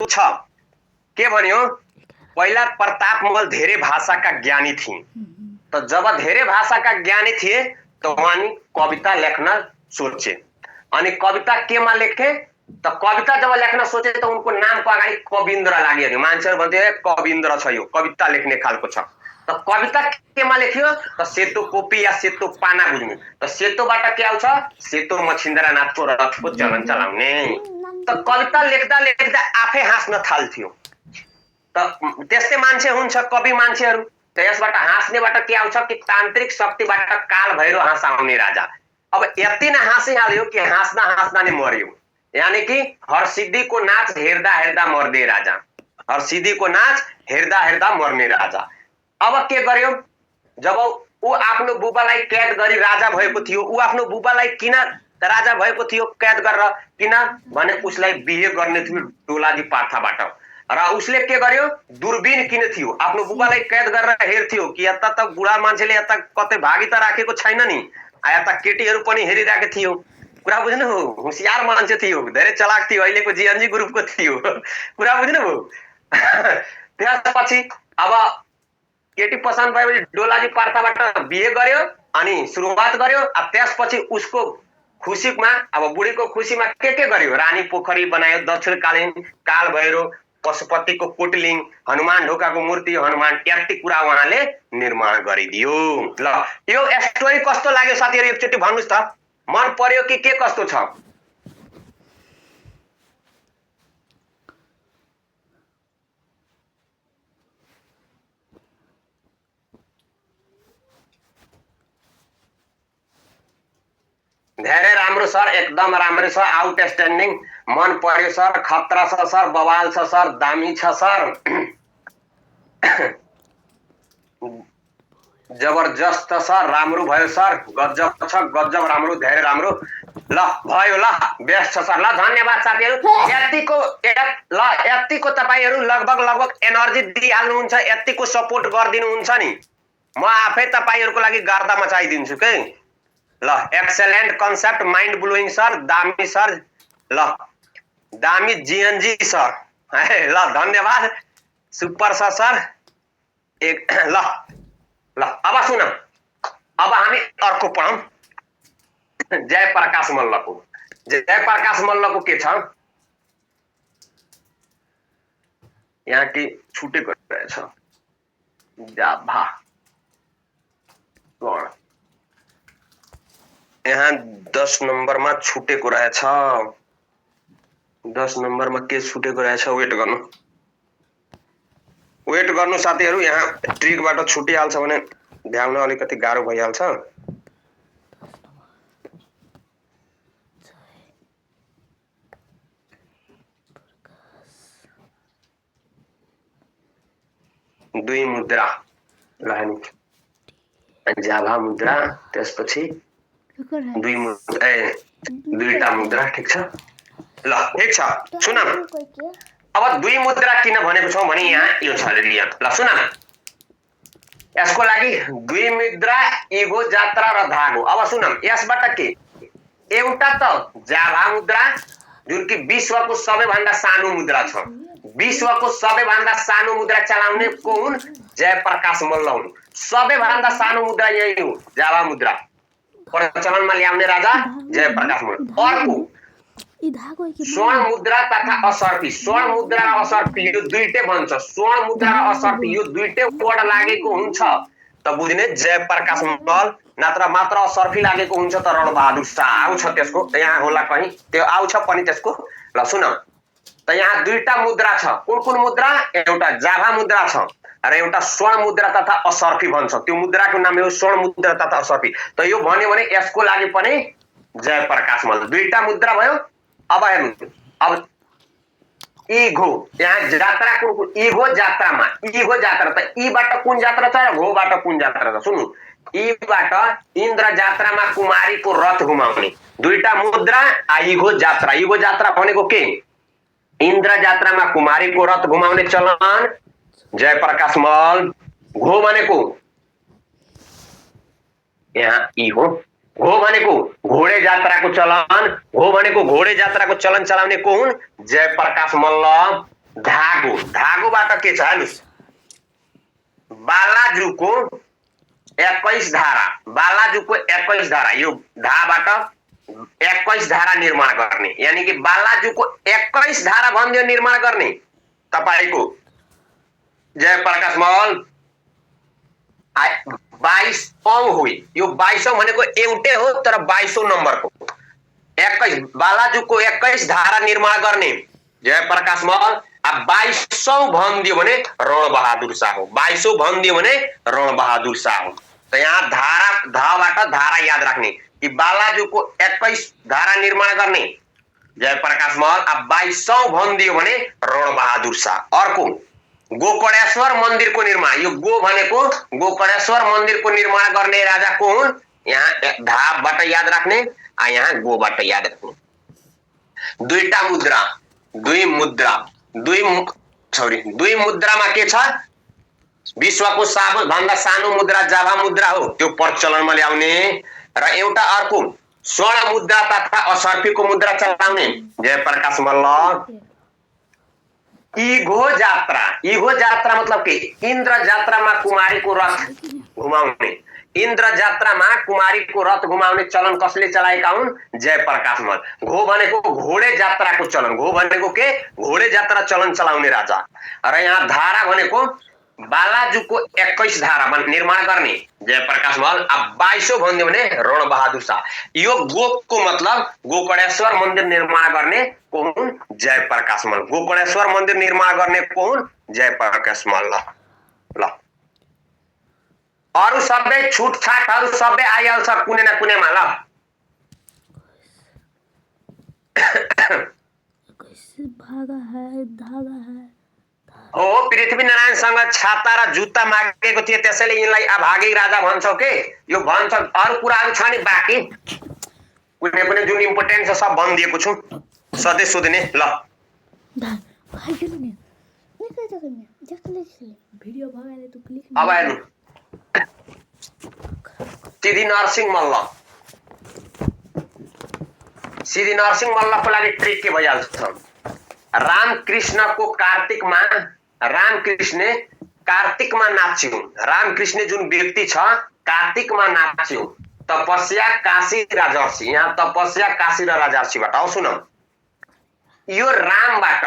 छ के भन्यो पहिला प्रतापमल धेरै भाषाका ज्ञानी थिए तो जब धेरै भाषाका ज्ञानी थिए तो उहाँले कविता लेख्न सोचे अनि कविता केमा लेखे तो कविता जब लेख्न सोचे तो उनको नामको अगाडि कविन्द्र लाग्यो नि मान्छेहरु भन्थे कविन्द्र छ यो कविता लेख्ने खालको छ तो कविता केमा लेख्यो तो सेतो कोपी या सेतो पाना बुझ्नु तो सेतोबाट के आउँछ सेतो मछिन्द्रनाथको रथको चलन चलाउने तो कविता लेख्दा लेख्दा आफै हाँस्न थाल्थ्यो त त्यस्तै मान्छे हुन्छ कवि मान्छेहरु त यसबाट हाँस्नेबाट के आउँछ कि तान्त्रिक शक्तिबाट काल भैरो हाँसाउने राजा अब यति नै हाँसिहाल्यो कि हाँस्दा हाँस्दा नै मर्यो यानी कि हरसिद्धिको नाच हेर्दा हेर्दा मर्ने राजा हरसिद्धिको नाच हेर्दा हेर्दा मर्ने राजा अब के गर्यो जब ऊ आफ्नो बुबालाई कैद गरी राजा भएको थियो ऊ आफ्नो बुबालाई किन राजा भएको थियो कैद गरेर किन भने उसलाई बिहे गर्ने थियो डोलाजी पार्थाबाट र उसले के गर्यो दूरबीन किन थियो आफ्नो बुबालाई कैद गरेर हेर्थ्यो कि यता त बुढा मान्छेले यता कतै भागी त राखेको छैन नि यता केटीहरु पनि हेरिराखेको थियो कुरा बुझ्नु होशियार मान्छे थियो धेरै चलाक थियो अहिलेको जीएनजी ग्रुपको थियो कुरा बुझ्नु भो त्यसपछि अब केटी पसन्द भएपछि डोलाजी पार्थाबाट बिहे गर्यो अनि सुरुवात गर्यो अब त्यसपछि उसको खुसीमा अब बुढीको खुसीमा के गर्यो रानी पोखरी बनायो दक्षिणकालीन काल भैरो पशुपतिको कोटलिङ हनुमान ढोकाको मूर्ति हनुमान यति कुरा उहाँले निर्माण गरिदियो ल यो स्टोरी कस्तो लाग्यो साथीहरु एकचोटी भन्नुस् त मन पर्यो कि के कस्तो छ धेरै राम्रो सर एकदम राम्रो छ आउटस्ट्यान्डिङ मन पर्यो सर खतरा छ सर बवाल छ सर दामी छ सर जबरजस्त सर राम्रो भयो सर गजब छ गजब राम्रो धेरै राम्रो ल भयो ल बेस्ट छ सर ल धन्यवाद साथीहरु यतिको तपाईहरु लगभग एनर्जी दिइहाल्नुहुन्छ यतिको सपोर्ट गर्दिनुहुन्छ नि म आफै तपाईहरुको लागि गर्दा मचाइदिन्छु के ल excellent concept mind blowing sir दामी सर ल दामी जीएनजी सर ल धन्यवाद सुपर छ सर एक ल अब सुन अब हामी अर्को पढौं जयप्रकाश मल्लको के छ यहाँ के छुटेको रहेछ जाभा कोण यहाँ 10 नम्बरमा छुटेको रहेछ 10 नम्बरमा के छुटेको रहेछ वेट गर्नु साथीहरु यहाँ ट्रिकबाट छुटिहाल्छ भने भ्याउन अलिकति गाह्रो भइहाल्छ दुई मुद्रा लानी जाभा मुद्रा त्यसपछि दुईटा मुद्रा ठीक छ ल ठीक छ सुन अब दुई मुद्रा किन भनेको छौ भने यहाँ यो छ लिया ल सुन यसको लागि दुई मुद्रा इगो जात्रा र धागो अब सुन यसबाट के एउटा त जाभा मुद्रा जुन कि विश्वको सबैभन्दा सानो मुद्रा छ विश्वको सबैभन्दा सानो मुद्रा चलाउने को हुन् जयप्रकाश मल्ल हुन् सबैभन्दा सानो मुद्रा यही हो जाभा मुद्रा प्रचलनमा ल्याउने राजा जयप्रकाश मल्ल अर्को स्वर्ण मुद्रा तथा असर्फी स्वर्ण मुद्रा र असर्फी यो दुईटै भन्छ स्वर्ण मुद्रा र असर्फी यो दुईटै वर्ड लागेको हुन्छ त बुझ्ने जयप्रकाश मल्ल नत्र मात्र असर्फी लागेको हुन्छ त रणबहादुर शाह आउँछ त्यसको यहाँ होला कहीं त्यो आउँछ पनि त्यसको ल सुन त यहाँ दुईटा मुद्रा छ कुन मुद्रा एउटा जाभा मुद्रा छ र एउटा स्वर्ण मुद्रा तथा असर्फी भन्छ त्यो मुद्राको नाम हो स्वर्ण मुद्रा तथा असर्फी त यो भन्यो भने यसको लागि पनि जयप्रकाश मल्ल दुईटा मुद्रा भयो अब हेर्नु अब इगो यहाँ जात्रा कुन इगो जात्रा त ईबाट कुन जात्रा छ र घोबाट कुन जात्रा छ सुन्नु ईबाट इन्द्र जात्रामा कुमारीको रथ घुमाउने दुईटा मुद्रा इगो जात्रा भनेको के इन्द्र जात्रामा कुमारीको रथ घुमाउने चलन जयप्रकाश मल्ल घो भनेको यहाँ ई हो घो भनेको घोडे जात्राको चलन, घो भनेको घोडे जात्राको चलन चलाउने को हुन्? जयप्रकाश मल्ल। धागो, धागोबाट के छ हेर्नुस्, बालाजुको 21 धारा, बालाजुको 21 धारा, यो धाबाट 21 धारा निर्माण गर्ने, यानी कि बालाजुको 21 धारा भन्दियो निर्माण गर्ने तपाईको जयप्रकाश मल्ल 22औं हो। यो 22औं भनेको एउटै हो तर 22औं नम्बरको 21 बालाजुको 21 धारा निर्माण गर्ने जयप्रकाश मल्ल। 22औं भन्दियो भने रणबहादुर शाह हो, 22औं भन्दियो भने रणबहादुर शाह हो। त यहाँ धारा धाबाट धारा याद राख्ने कि बालाजुको 21 धारा निर्माण गर्ने जयप्रकाश मल्ल। 22औं भन्दियो भने रणबहादुर शाह। अर्को गोकर्णेश्वर मन्दिरको निर्माण, यो गो भनेको गोकर्णेश्वर मन्दिरको निर्माण गर्ने राजा को हुन्? यहाँ धाबाट याद राख्ने, यहाँ गोबाट याद राख्ने। दुईटा मुद्रा, दुई मुद्रामा के छ? विश्वको सबभन्दा सानो मुद्रा जाभा मुद्रा हो, त्यो प्रचलनमा ल्याउने र एउटा अर्को स्वर्ण मुद्रा तथा असर्फीको मुद्रा चलाउने जयप्रकाश मल्ल। इघो जात्रा, इघो जात्रा मतलब के? इन्द्र जात्रामा कुमारीको रथ घुमाउने, इन्द्र जात्रामा कुमारीको रथ घुमाउने चलन कसले चलाएका हुन्? जयप्रकाश मल्ल। घो भनेको घोडे जात्राको चलन, घो भनेको के? घोडे जात्रा चलन चलाउने राजा। र यहाँ धारा भनेको बालाजुको 21 धारा निर्माण गर्ने जयप्रकाश मल्ल। 22औं भन्दियो भने रणबहादुर शाह। यो गोको मतलब गोकर्णेश्वर मन्दिर निर्माण गर्ने को हुन्? जयप्रकाश मल्ल। गोकर्णेश्वर मन्दिर निर्माण गर्ने को हुन्? जयप्रकाश मल्ल। ल अरु सबै छुटछाटहरु सबै आइहाल्छ कुनै न कुनैमा। ल भागा है धागा है हो, पृथ्वीनारायणसँग छाता र जुत्ता मागेको थिए, त्यसैले यिनलाई अभागी राजा भन्छौ के? यो भन्छ। अरु कुराहरु छ नि बाँकी, कुनै पनि जुन इम्पोर्टेन्ट छ सब भनिदिएको छु, सधैँ सोध्ने। ल भिडियो भगाएर तु क्लिक। अब हेर्नु, सिद्धि नरसिंह मल्ल, सिद्धि नरसिंह मल्लको लागि ट्रिक के भइहाल्छ? रामकृष्णको कार्तिकमा, रामकृष्ण कार्तिकमा नाच्यो, रामकृष्ण जुन व्यक्ति छ कार्तिकमा नाच्यो। तपस्या काशी राजर्षि, यहाँ तपस्या काशी र राजर्षिबाट आउँछु न। यो रामबाट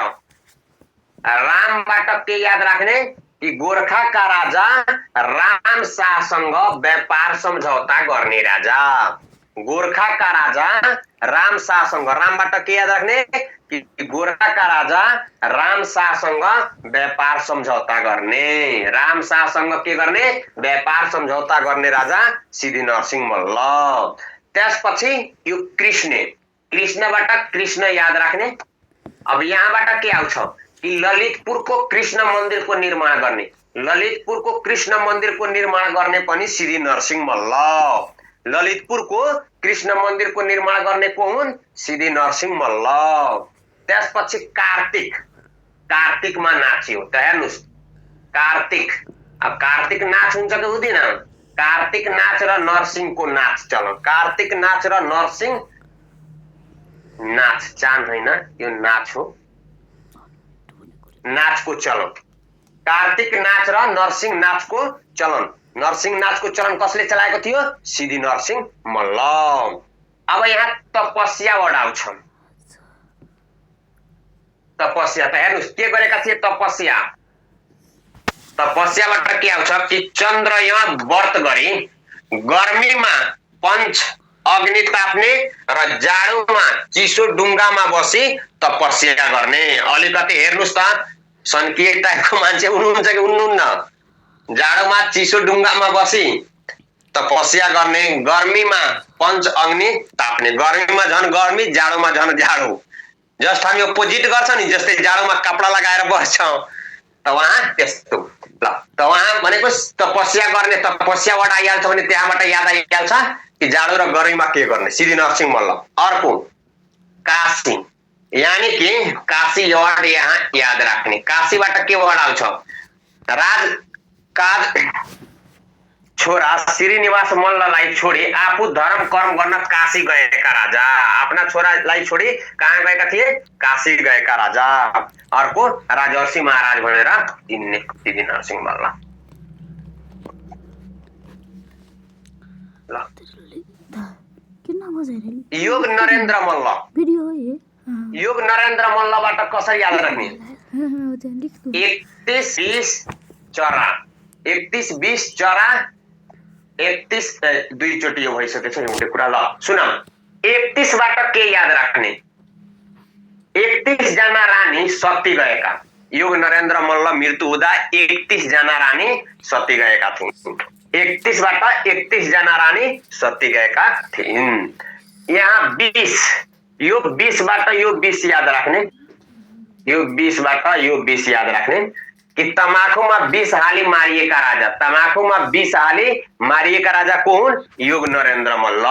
के याद राख्ने कि गोरखाका राजा राम शाहसँग व्यापार सम्झौता गर्ने राजा, गोरखाका राजा राम शाहसँग, रामबाट के याद राख्ने कि गोरखाका राजा राम शाहसँग व्यापार सम्झौता गर्ने, राम शाहसँग के गर्ने? व्यापार सम्झौता गर्ने राजा सिद्धि नरसिंह मल्ल। त्यसपछि यो कृष्ण, कृष्णबाट कृष्ण याद राख्ने। अब यहाँबाट के आउँछ कि ललितपुरको कृष्ण मन्दिरको निर्माण गर्ने, ललितपुरको कृष्ण मन्दिरको निर्माण गर्ने पनि सिद्धि नरसिंह मल्ल। ललितपुरको कृष्ण मन्दिरको निर्माण गर्ने को हुन्? सिद्धि नरसिंह मल्ल। त्यसपछि कार्तिक, कार्तिकमा नाच्यो। त हेर्नुस्, कार्तिक, अब कार्तिक नाच हुन्छ कि हुँदैन? कार्तिक नाच र नरसिंहको नाच चलन, कार्तिक नाच र नरसिंह नाच, चान होइन यो नाच हो, नाचको चलन। कार्तिक नाच र नरसिंह नाचको चलन, नरसिंह नाचको चलन कसले चलाएको थियो? सिद्धि नरसिंह मल्ल। अब यहाँ तपस्याबाट आउँछ, तपस्या। त हेर्नुस् के गरेका थिए? तपस्या, तपस्याबाट के आउँछ कि चन्द्रयान व्रत गरी गर्मीमा पञ्च अग्नि ताप्ने र जाडोमा चिसो डुङ्गामा बसी तपस्या गर्ने। अलिकति हेर्नुस् त, सन्किए टाइपको मान्छे हुनुहुन्छ कि हुनुहुन्न? जाडोमा चिसो डुङ्गामा बसी तपस्या गर्ने, गर्मीमा पञ्च अग्नि ताप्ने, गर्मीमा झन् गर्मी, जाडोमा झन् जाडो। जस्ट हामी अपोजिट गर्छ नि, जस्तै जाडोमा कपडा लगाएर बस्छौँ, त उहाँ त्यस्तो। ल त उहाँ भनेको तपस्या गर्ने, तपस्याबाट आइहाल्छ भने त्यहाँबाट याद आइहाल्छ कि जाडो र गर्मीमा के गर्ने? सिद्धि नरसिंह मल्ल। अर्को काशी, यानी कि काशी वर्ड यहाँ याद राख्ने। काशीबाट के वर्ड आउँछ? छोरा श्रीनिवास मल्ललाई छोडी आफू धर्म कर्म गर्न काशी गएका राजा। आफ्ना छोरालाई छोडी कहाँ गएका थिए? काशी गएका राजा। अर्को राजर्षि महाराज भनेर चिन्ने टिभी नरसिंह मल्ल। ल किन बजाइरहेको? योग नरेन्द्र मल्ल। भिडियो हो ये? योग नरेन्द्र मल्लबाट कसरी याद राख्ने? लेख दो। 31 चरा 31 चरा 31 दुईचोटि यो भइसकेछ एउटा कुरा। ल सुन, 31 बाट के याद राख्ने? 31 जना रानी सती गएका। योग नरेन्द्र मल्ल मृत्यु हुँदा 31 जना रानी सती गएका थिइन्। 31 बाट 31 जना रानी सती गएका थिइन्। यहाँ 20, यो 20 बाट यो 20 याद राख्ने। यो 20 बाट यो 20 याद राख्ने कि तमाखुमा 20 हाली मारिएका राजा। तमाखुमा 20 हाली मारिएका राजा को हुन्? योग नरेन्द्र मल्ल।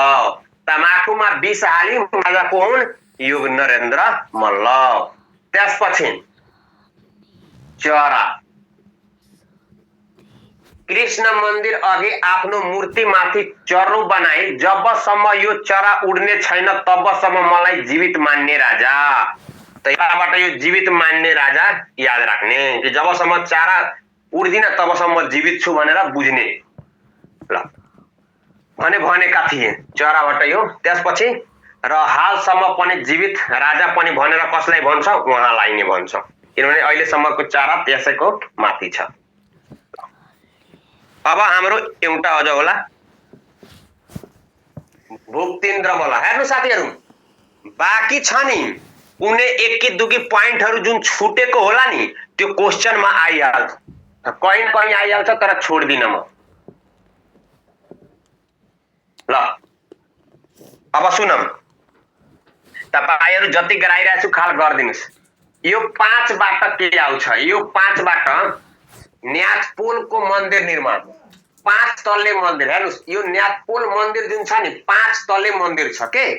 तमाखुमा 20 हाली राजा को हुन्? योग नरेन्द्र मल्ल। त्यसपछि चरा कृष्ण मन्दिर अघि आफ्नो मूर्ति माथि चर्नु बनाई जबसम्म यो चरा उड्ने छैन तबसम्म मलाई जीवित मान्ने राजा। त्यहाँबाट यो जीवित मान्ने राजा याद राख्ने कि जबसम्म चरा उड्दिन तबसम्म जीवित छु भनेर बुझ्ने। ल भनेका थिए चराबाट यो। त्यसपछि र हालसम्म पनि जीवित राजा पनि भनेर कसलाई भन्छ? उहाँलाई नै भन्छ, किनभने अहिलेसम्मको चरा त्यसैको माथि छ। अब हाम्रो एउटा अझ होला भुक्तिन्द्र मल्ल। हेर्नु साथीहरू, बाँकी छ नि कुनै एकी दुकी पोइन्टहरु जुन छुटेको होला नि त्यो क्वेशनमा आइहाल्छ, कहीं आइहाल्छ, तर छोड्दिन म। ल अब सुनम, तपाईहरु जति गराइरहेको छु खाल गर्दिनुस्। यो 5 बाट के आउँछ? यो 5 बाट न्याचपोलको मन्दिर निर्माण। 5 तल्ले मन्दिर। हेर्नुस्, यो न्याचपोल मन्दिर जुन छ नि 5 तल्ले मन्दिर छ के,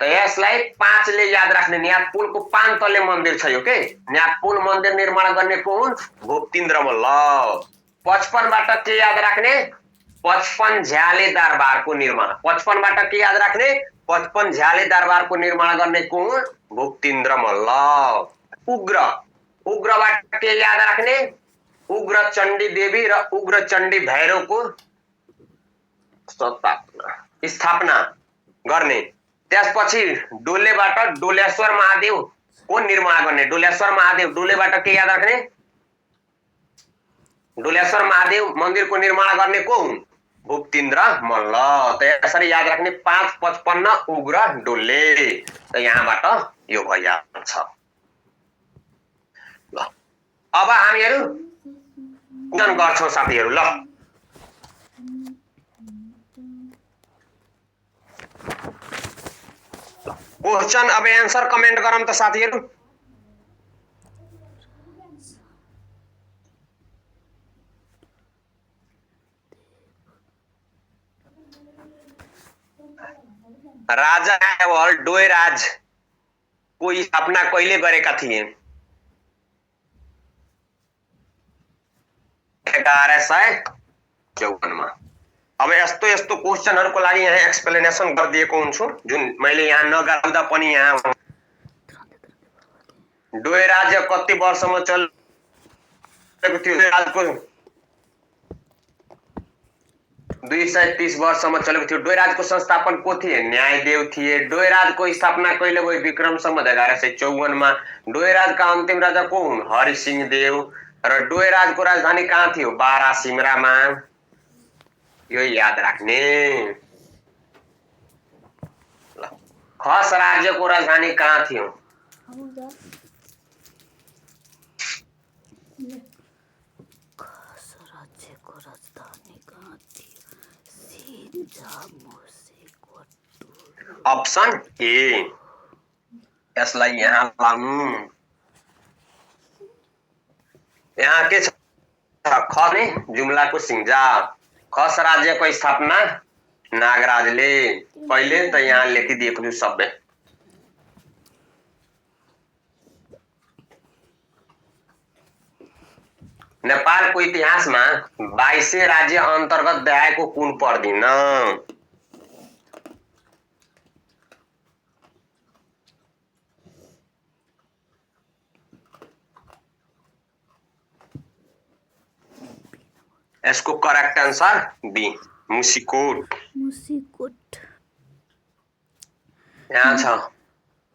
त यसलाई 5 ले याद राख्ने। न्याचपोलको 5 तल्ले मन्दिर छ यो के। न्याचपोल मन्दिर निर्माण गर्ने को हुन्? भुक्तिन्द्र मल्ल। 55 बाट के याद राख्ने? 55 झ्याले दरबारको निर्माण। 55 बाट के याद राख्ने? 55 झ्याले दरबारको निर्माण गर्ने को हुन्? भुक्तिन्द्र मल्ल। उग्रबाट के याद राख्ने? उग्र चण्डी देवी र उग्र चण्डी भैरवको स्थापना गर्ने। त्यसपछि डोलेबाट डोलेश्वर महादेव को निर्माण गर्ने। डोलेश्वर महादेव, डोलेबाट के याद राख्ने? डोलेश्वर महादेव मन्दिरको निर्माण गर्ने को हुन्? भुक्तिन्द्र मल्ल। त यसरी याद राख्ने 5, 55 उग्र डोले। त यहाँबाट यो भइहाल्छ। ल अब हामीहरु कुन गर्छौं साथीहरु। ल क्वेशन अब आन्सर कमेन्ट गरौँ त साथीहरु। राजा केवल डोयराज को स्थापना कहिले गरेका थिए? 1154 मा। अब यस्तो यस्तो क्वेशनहरुको लागि यहाँ एक्सप्लेनेसन गरिदिएको हुन्छु जुन मैले यहाँ नगराउँदा पनि यहाँ डोयराज कति वर्षमा चलेको थियो? डोयराजको 230 वर्षमा चलेको थियो। डोयराजको संस्थापन को थिए? न्यायदेव थिए। डोयराजको स्थापना कहिले भयो? विक्रम संवत 1154 मा। डोयराजका अन्तिम राजा को हुन्? हरिसिंह देव। र डोयराजको राजधानी कहाँ थियो? बारा सिमरामा। यो याद राख्ने। ल खस राज्यको राजधानी कहाँ थियो? खस राज्यको राजधानी कहाँ थियो? Option A. यसलाई यहाँ लाउँ। यहाँ के छ? ख ने जुम्लाको सिंजा। खस राज्यको स्थापना नागराजले। कहिले? त यहाँ लेखिदिएको छु सबै। नेपालको इतिहासमा 22 राज्य अन्तर्गत देखाएको कुन पर्दिन? यसको correct answer B, Musikot. Musikot. यहाँ छ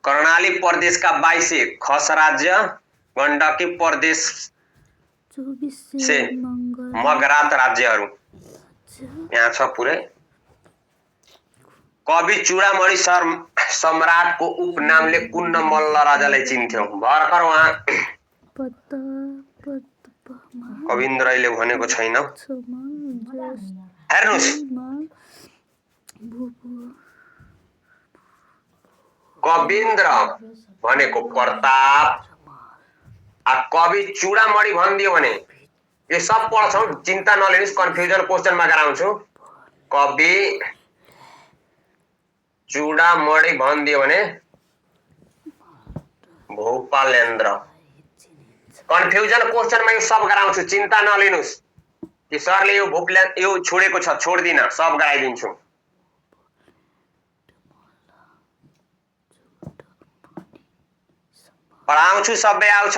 कर्णाली प्रदेशका 22 खस राज्य, गण्डकी प्रदेश 24 मगरात राज्यहरू। यहाँ छ पुरै। कवि चूडामणि सम्राटको उपनामले कुन मल्ल राजालाई चिन्थ्यो? भर्खर उहाँ कविन्द्रले भनेको छैन। हेर्नुस्, कविन्द्र भनेको प्रताप, कवि चूडामणि भनिदियो भने यो सब पढ्छौ, चिन्ता नलिनुस्, कन्फ्युजन क्वेशनमा गराउँछु। कवि चूडामणि भनिदियो भने भूपालेन्द्र। कन्फ्युजन क्वेशनमा यो सब गराउँछु, चिन्ता नलिनुस् कि सरले यो छोडेको छ, छोड्दिन, सब गराइदिन्छु। पढाउँछु, सबै आउँछ।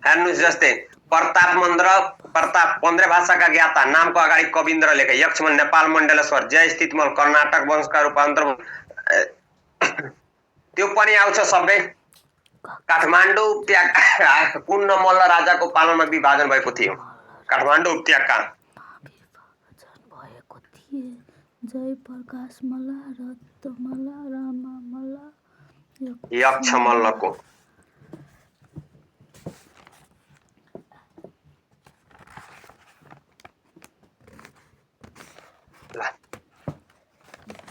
हेर्नुस्, जस्तै प्रताप मन्त्र, प्रताप 15 भाषाका ज्ञाता, नामको अगाडि कविन्द्र लेखे, यक्षमल, नेपाल मण्डलेश्वर, जय स्थितमल, कर्नाटक वंशका रूपान्तर, त्यो पनि आउँछ सबै। काठमाडौँ उपत्यका कुन मल्ल राजाको पालनमा विभाजन भएको थियो? काठमाडौँ उपत्यका जय प्रकाश मल्ल, रत्न मल्ल, राम मल्ल, यक्ष मल्लको।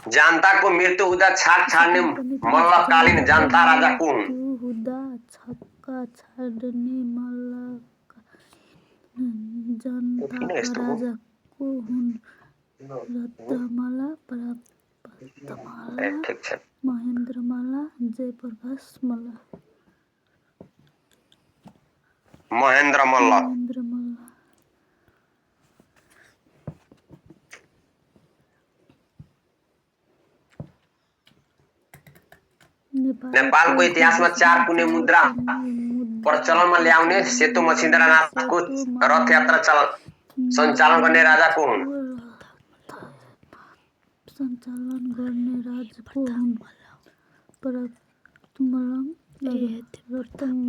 जनताको मृत्यु हुँदा छाक छाड्ने मल्लकालीन जनता राजा कुन? हुँदा छक्का छाड्ने मल्लकालीन जनताका राजा को हुन्? रत्नमल्ल, प्रतापमल्ल, महेन्द्र मल्ल, जयप्रकाश मल्ल। महेन्द्र मल्ल। नेपालको इतिहासमा 4 पुण्य मुद्रा प्रचलनमा ल्याउने सेतो मछिन्द्रनाथको रथयात्रा सञ्चालन गर्ने राजा को हुन्?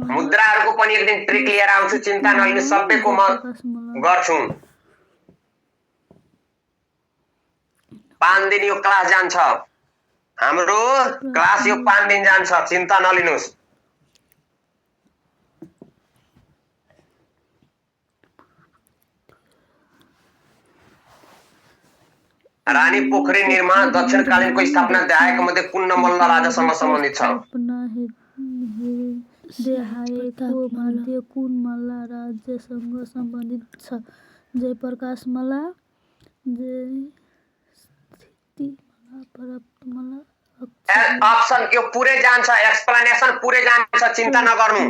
मुद्राहरूको पनि एक दिन ट्रिक लिएर आउँछु, चिन्ता नलिनु, सबैको म गर्छु। 5 दिन यो क्लास जान्छ, हाम्रो क्लास यो 5 दिन जान्छ, चिन्ता नलिनुस्। रानी पोखरी निर्माण दक्षिणकालीनको स्थापना देहायको मध्ये कुन मल्ल राजासँग सम्बन्धित छ? देहायको मध्ये कुन मल्ल राज्यसँग सम्बन्धित छ? जयप्रकाश मल्ल, जय स्थिति मल्ल, प्रताप मल्ल। ऑप्शन यो पूरे जान्छ, एक्सप्लेनेसन पूरे जान्छ, चिन्ता नगर्नु।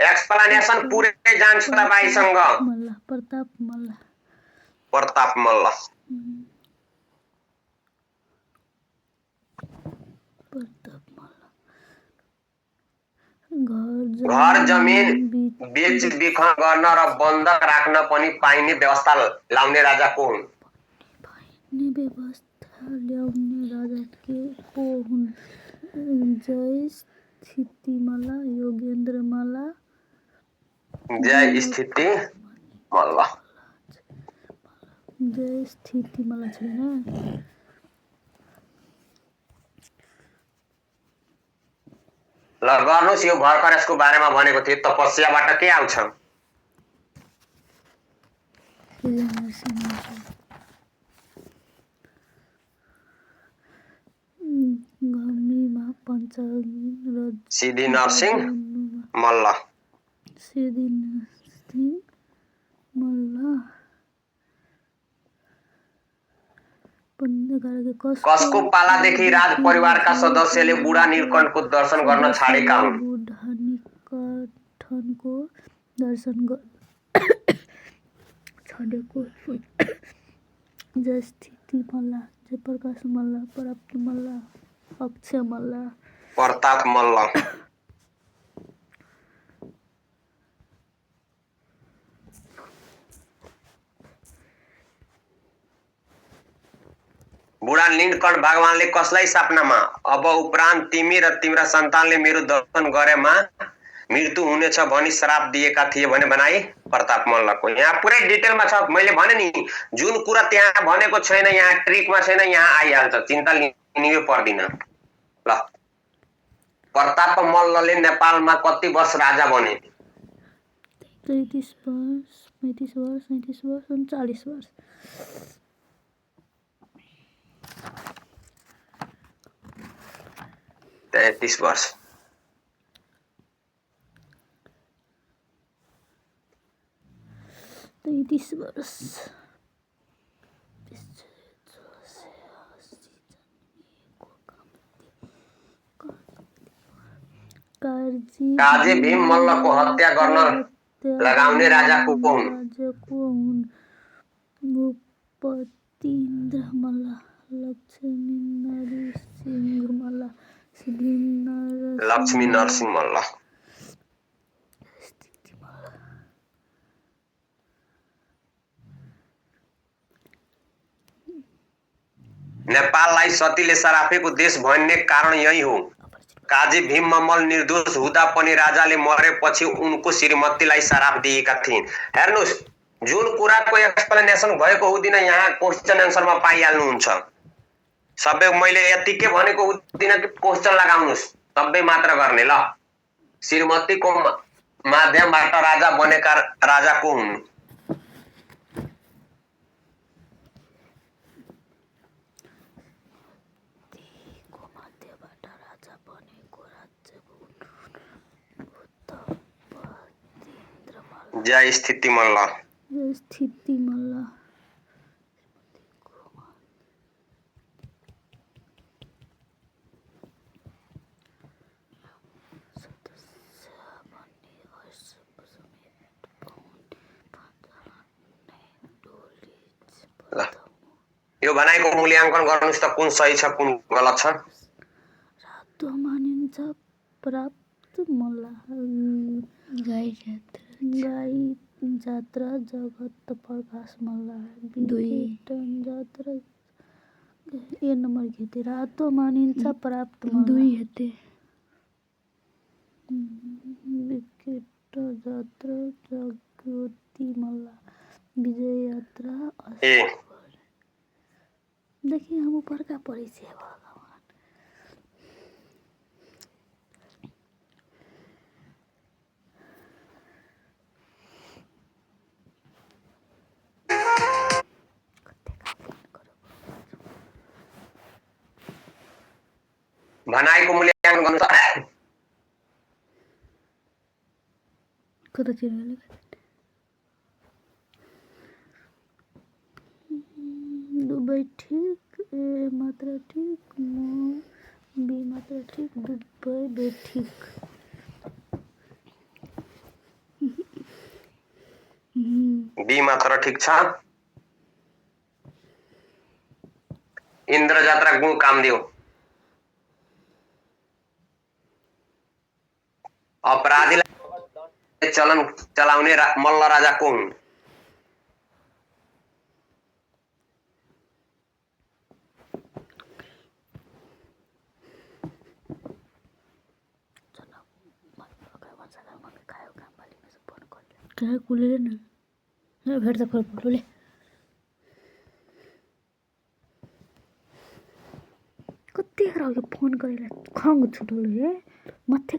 एक्सप्लेनेसन पूरे जान्छ तपाईसँग। मल्ल, प्रताप मल्ल। प्रताप मल्ल। घर जमिन बेच बिखन गर्न र बन्धक राख्न पनि पाइने व्यवस्था ल्याउने राजा को हुन्? जय स्थिति मल्ल, योगेन्द्र मल्ल। जय स्थिति मल्ल। जय स्थिति मल्ल छैन। ल गर्नुस्, यो भर्खर यसको बारेमा भनेको थिए, तपस्याबाट के आउँछ? सिद्धि नरसिंह मल्ल। सिद्धि नरसिंह मल्ल। 11 के कसको पालादेखि राज परिवारका सदस्यले बुढा नीलकण्ठको दर्शन गर्न छाडेका हुन्। बुढा नीलकण्ठको दर्शन छाडेको हुन्। जय स्थिति मल्ल, जय प्रकाश मल्ल, प्राप्त मल्ल, अक्षय मल्ल, प्रताप मल्ल। बुढा नीलकण्ठ भगवानले कसलाई सपनामा अब उपरान्त तिमी र तिम्रा सन्तानले मेरो दर्शन गरेमा मृत्यु हुनेछ भनी श्राप दिएका थिए भने बनाई प्रताप मल्लको। यहाँ पुरै डिटेलमा छ। मैले भने नि जुन कुरा त्यहाँ भनेको छैन, यहाँ ट्रिकमा छैन, यहाँ आइहाल्छ, चिन्ता लिनै पर्दैन। ल, प्रताप मल्लले नेपालमा कति वर्ष राजा बने? 33 वर्ष, 35 वर्ष, 37 वर्ष, 39 वर्ष। 33 वर्ष। काजी भीम मल्लको हत्या गर्न लगाउने राजा को हुन्? भूपतिन्द्र मल्ल, लक्ष्मी नरसिंह मल्ल, लक्ष्मी नरसिंह मल्ल। नेपाललाई सतीले सराफेको देश भन्ने कारण यही हो। काजी भीम मल्ल निर्दोष हुँदा पनि राजाले मरेपछि उनको श्रीमतीलाई सराप दिएका थिइन्। हेर्नुस्, जुन कुराको एक्सप्लेनेसन भएको हुँदैन यहाँ क्वेशन एन्सरमा पाइहाल्नुहुन्छ। सबै मैले यतिकै भनेको हुँदैन कि क्वेशन लगाउनुस्, सबै मात्र गर्ने। ल, श्रीमतीको माध्यमबाट राजा बनेका राजा को हुन्? जय स्थिति मल्ल। जय स्थिति मल्ल। यो भनाइको मूल्याङ्कन गर्नुस् त कुन सही छ कुन गलत छ? रातो मानिन्छ प्राप्त मल्ल। गाई जात्रा जगत प्रकाश मल्ल। विकेटन जात्रा ए नम्बर घेते। रातो मानिन्छ प्राप्त मल्ल। 2 हेते। विकेट जात्रा जगती मल्ल। विजय यात्रा ए देखिए हम ऊपर का परिचय भगवान। भनाइको मूल्याङ्कन गर्नु त कता चिन्ह दुबई ठीक, ए मात्रा ठीक, बी मात्रा ठीक, दुबई बे ठीक। बी मात्र ठीक छ। इन्द्र जात्रा गुण कामदेव। अपराधीलाई चलन चलाउने मल्ल राजा को हुन्? क्या कुले न भेट्दा फल बोले कति खराब फोन गरेर खङ छुटोले मथे